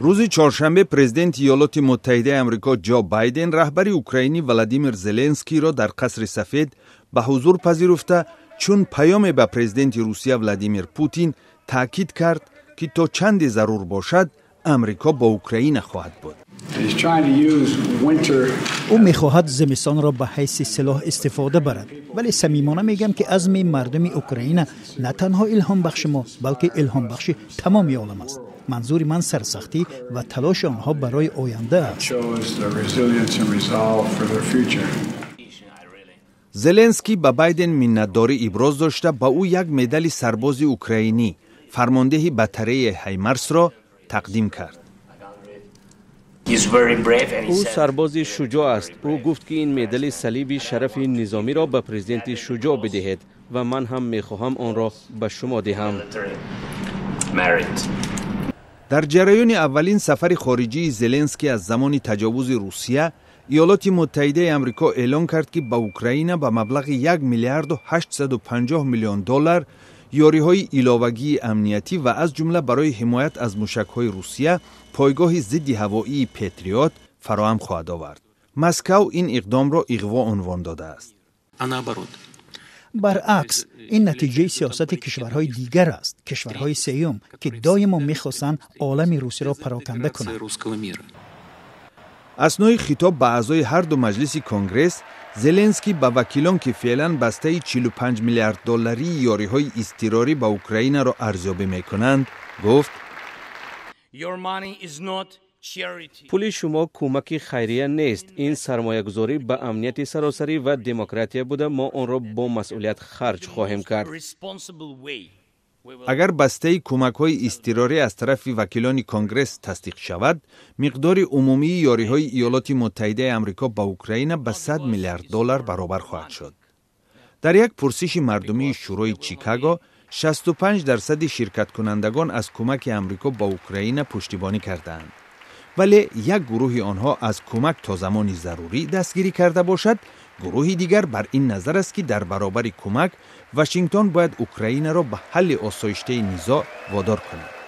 Рӯзи чоршанбе президенти Иёлоти Муттаҳидаи Амрико Ҷо Байден раҳбари украинӣ Владимир Зеленскийро дар Қасри Сафед ба ҳузур пазируфта, чун паёме ба президенти Русия Владимир Путин таъкид кард, ки то чанде зарур бошад, Амрико бо Украина хоҳад буд. Ӯ мехоҳад зимистонро ба ҳайси силоҳ истифода барад, вале самимона мегӯям, ки азми мардуми Украина на танҳо илҳомбахши мо, балки илҳомбахши тамоми олам аст. Манзури ман сарсахтӣ ва талоши онҳо барои оянда аст. Зеленский ба Байден миннатдорӣ иброз дошта, ба ӯ як медали сарбози украинӣ, фармондеҳи батареяи Ҳаймарсро тақдим кард. Ӯ сарбози шуҷоъ аст. Ӯ гуфт, ки ин медали Салиби Шарафи низомиро ба президенти шуҷоъ бидиҳед ва ман ҳам мехоҳам онро ба шумо диҳам. Дар ҷараёни аввалин сафари хориҷии Зеленский аз замони таҷовузи Русия, Иёлоти Муттаҳидаи Амрико эълон кард, ки ба Украина ба маблағи 1 миллиарду 850 миллион доллар ёриҳои иловагии амниятӣ ва аз ҷумла барои ҳимоят аз мушакҳои Русия пойгоҳи зидди ҳавоии Петриот фароҳам хоҳад овард. Москав ин иқдомро иғво унвон додааст. Баръакс, ин натиҷаи сиёсати кишварҳои дигар аст, кишварҳои сеюм, ки доимо мехостанд олами русиро пароканда кунанд. Аснои хитоб ба аъзои ҳарду маҷлиси Конгресс, Зеленский ба вакилон, ки феълан бастаи 45 миллиард долларии ёриҳои изтирорӣ ба Украинаро арзёбӣ мекунанд, гуфт: Пули шумо кӯмаки хайрия нест, ин сармоягузорӣ ба амнияти саросарӣ ва демократия буда, мо онро бо масъулият харҷ хоҳем кард. Агар бастаи кӯмакҳои изтирорӣ аз тарафи вакилони Конгресс тасдиқ шавад, миқдори умумии ёриҳои Иёлоти Муттаҳидаи Амрико ба Украина ба 100 миллиард доллар баробар хоҳад шуд. Дар як пурсиши мардумии Шӯрои Чикаго 65 дарсади ширкаткунандагон аз кӯмаки Амрико ба Украина пуштибонӣ кардаанд, вале як гурӯҳи онҳо аз кӯмак то замони зарурӣ дастгирӣ карда бошад, гурӯҳи дигар бар ин назар аст, ки дар баробари кӯмак Вашингтон бояд Украинаро ба ҳалли осоиштаи низоъ водор кунад.